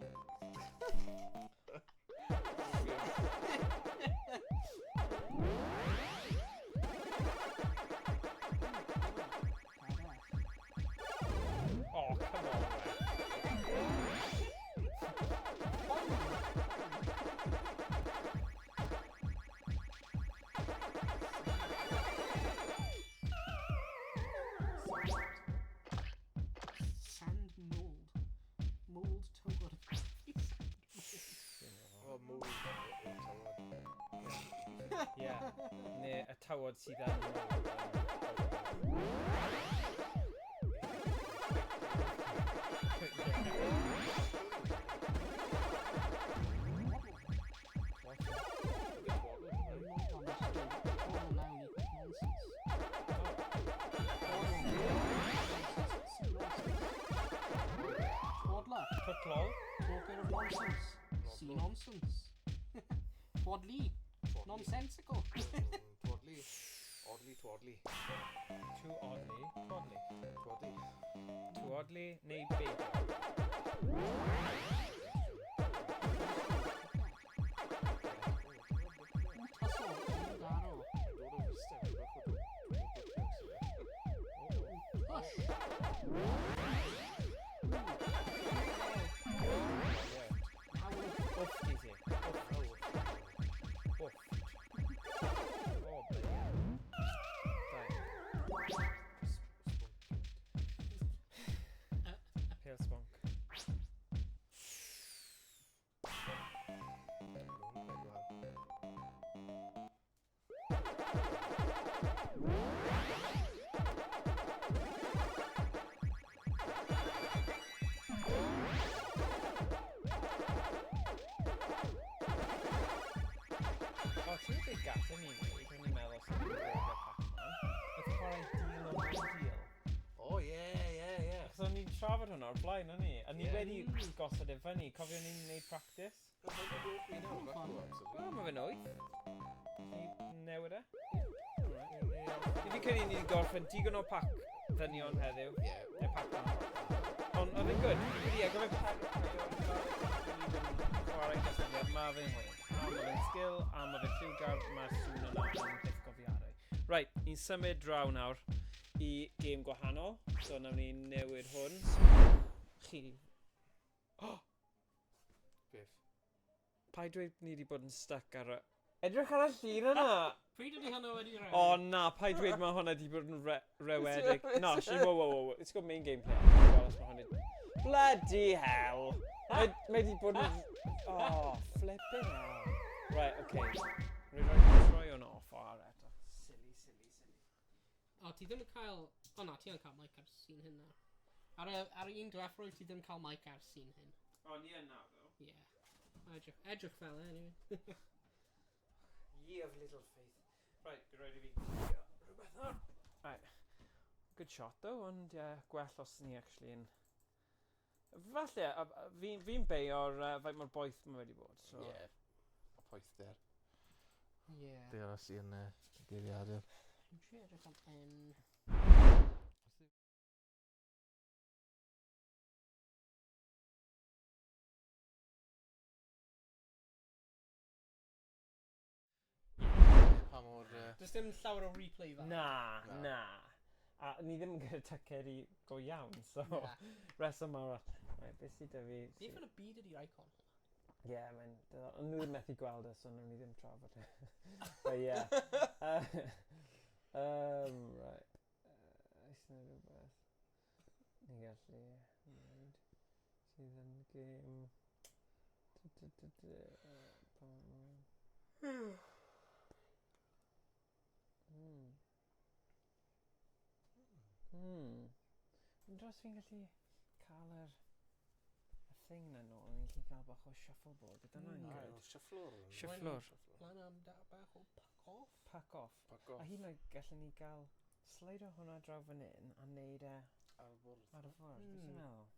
[SPEAKER 1] Oh, come on.
[SPEAKER 2] Sand mold. Mold tywod.
[SPEAKER 3] O, mold. O, tywod.
[SPEAKER 1] Yeah. Neu y tywod sydd yn...
[SPEAKER 2] Nonsense. Twaddler.
[SPEAKER 1] Pwtlol.
[SPEAKER 2] Talker of nonsense. See nonsense. Twaddly. Nonsensical.
[SPEAKER 3] Twaddly. Oddly twaddly.
[SPEAKER 1] Too oddly. Twaddly.
[SPEAKER 3] Twaddly.
[SPEAKER 1] Too oddly neu beidio.
[SPEAKER 2] Tussle. Daro.
[SPEAKER 3] Dod o Fryste, mae'n bach o dod o Bwtios.
[SPEAKER 2] Tush.
[SPEAKER 1] Yeah.
[SPEAKER 2] Owl.
[SPEAKER 1] Wfft i ti. Wfft. Wfft. O, bloody hell. Dau. Pale spunk.
[SPEAKER 3] Mewn pedwar.
[SPEAKER 1] O, ti'n gwybod beth gallen ni wneud? O'n i'n meddwl sy'n mynd i bod Pac-Man. Oedd chwarae deal or no deal.
[SPEAKER 3] O, ie, ie, ie.
[SPEAKER 1] Achos o'n i'n trafod hwnna o'r blaen, o'n ni? A ni wedi gosod e fyny. Cofio ni'n neud practice? Wel, mae fe'n 8. Ni newid e. Fi credu ni wedi gorffen digon o pac ddynion heddiw.
[SPEAKER 3] Ie.
[SPEAKER 1] Neu pac man. Ond oedd e'n good. Fi credu, ar gyfer chwarae gysylltiad, mae fe'n hwyl. A mae fe'n sgil, a mae fe'n lliwgar, mae'r sŵn yna yn peth gofiadwy. Right, ni'n symud draw nawr i gêm gwahanol. So, nawn ni newid hwn. Chi... Oh!
[SPEAKER 3] Beth?
[SPEAKER 1] Paid dweud ni wedi bod yn stuck ar y... Edrych ar y llun yna!
[SPEAKER 2] Pryd ydy hwnna wedi rhewi?
[SPEAKER 1] O na, paid dweud mae hwnna wedi bod yn rewedig. Na, actually, whoa, whoa, whoa, let's go main gameplay. Gweld os mae hwnna... Bloody hell! Mae wedi bod yn... Oh, flipping hell. Right, okay. Rwy'n rhoi troi hwn off ar eto. Silly, silly, silly.
[SPEAKER 2] O, ti ddim yn cael... O na, ti yn cael mic ar scene hyn nawr. Ar y un diwethaf rwyt ti ddim cael mic ar scene hyn.
[SPEAKER 1] O, ni yn nawr, though.
[SPEAKER 2] Ie. Yeah. Edrych fel e, anyway.
[SPEAKER 1] Ye of little faith. Right, bydd rhaid i fi clicio rhywbeth nawr. Right. Good shot though, ond yeah, gwell os ni actually yn... Falle, fi'n beio'r faint mor boeth mae wedi bod. So.
[SPEAKER 3] Ie. Yeah. Y poethder.
[SPEAKER 2] Ie.
[SPEAKER 3] Deall i yn geiriadur.
[SPEAKER 2] Dwi'n trio edrych am N.
[SPEAKER 3] Pa mor...
[SPEAKER 2] Does dim llawer o replay value.
[SPEAKER 1] Na, na. A ni ddim yn gyda tycedi go iawn, so reswm arall. Right, beth sydd 'da fi?
[SPEAKER 2] Beth yn y byd ydy'r icon hwnna?
[SPEAKER 1] Ie, yeah, mae'n... Ond nhw ddim methu gweld e, so nawn ni ddim trafod e. But yeah. Right. Oes 'na rhywbeth ni'n gallu wneud sydd yn gêm... Dros fi'n gallu cael y thing na nôl, ni'n gallu cael bach o shuffleboard. Ydy hwnna'n good?
[SPEAKER 3] Shufflwr.
[SPEAKER 1] Shufflwr.
[SPEAKER 2] Lan am bach o pack off.
[SPEAKER 1] Pack off.
[SPEAKER 3] Pack off.
[SPEAKER 1] A hyd yn oed gallen ni gael slido hwnna draw fan hyn a neud e
[SPEAKER 3] ar y bwrdd.
[SPEAKER 1] Ar y bwrdd, beth ti'n meddwl?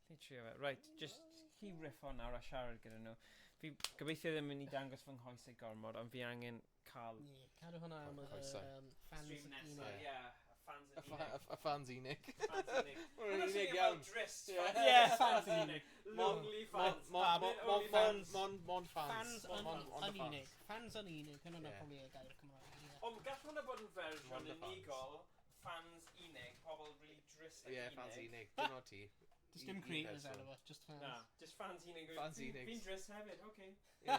[SPEAKER 1] Lli trio fe. Right, just chi riffo nawr a siarad gyda nhw. Fi gobeithio ddim yn mynd i dangos fy nghoesau gormod, ond fi angen cael...
[SPEAKER 2] Ie, cadw hwnna am y
[SPEAKER 3] Coesau.
[SPEAKER 2] fans
[SPEAKER 1] Stream nesa,
[SPEAKER 2] unig.
[SPEAKER 1] ie. Fans yn unig.
[SPEAKER 3] Y fans unig.
[SPEAKER 1] Fans unig.
[SPEAKER 3] Maen
[SPEAKER 1] Hwnna'n
[SPEAKER 3] unig
[SPEAKER 1] swnio fel
[SPEAKER 3] iawn.
[SPEAKER 1] drist.
[SPEAKER 3] Ie.
[SPEAKER 1] Ie,
[SPEAKER 2] Fans
[SPEAKER 1] fans unig. Lonely fans.
[SPEAKER 3] Mon
[SPEAKER 1] Fans.
[SPEAKER 3] Mon fans.
[SPEAKER 2] Fans
[SPEAKER 3] Mon
[SPEAKER 2] yn unig. Fans yn unig. Hwnna'n
[SPEAKER 3] Ie.
[SPEAKER 2] probably y gair Cymraeg. Ie.
[SPEAKER 1] Ond gall hwnna bod yn fersiwn
[SPEAKER 3] Mon the fans.
[SPEAKER 1] unigol, fans unig, pobl really drist ac
[SPEAKER 3] Ie,
[SPEAKER 1] unig.
[SPEAKER 3] fans unig. Dim ond ti.
[SPEAKER 2] Does dim
[SPEAKER 3] Un
[SPEAKER 2] creators
[SPEAKER 3] person.
[SPEAKER 2] arno fo, just fans.
[SPEAKER 1] Na, just fans unig.
[SPEAKER 3] Fans unig.
[SPEAKER 1] Fi'n drist hefyd, oce.
[SPEAKER 3] Ie.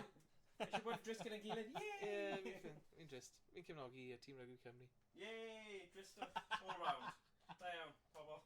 [SPEAKER 1] Eisiau bod drist gyda'n gilydd,
[SPEAKER 3] Ie,
[SPEAKER 1] yay!
[SPEAKER 3] fi'n drist. Fi'n cefnogi y tîm rygbi Cymru.
[SPEAKER 1] Yay, dristwch all round. Da iawn, pobl.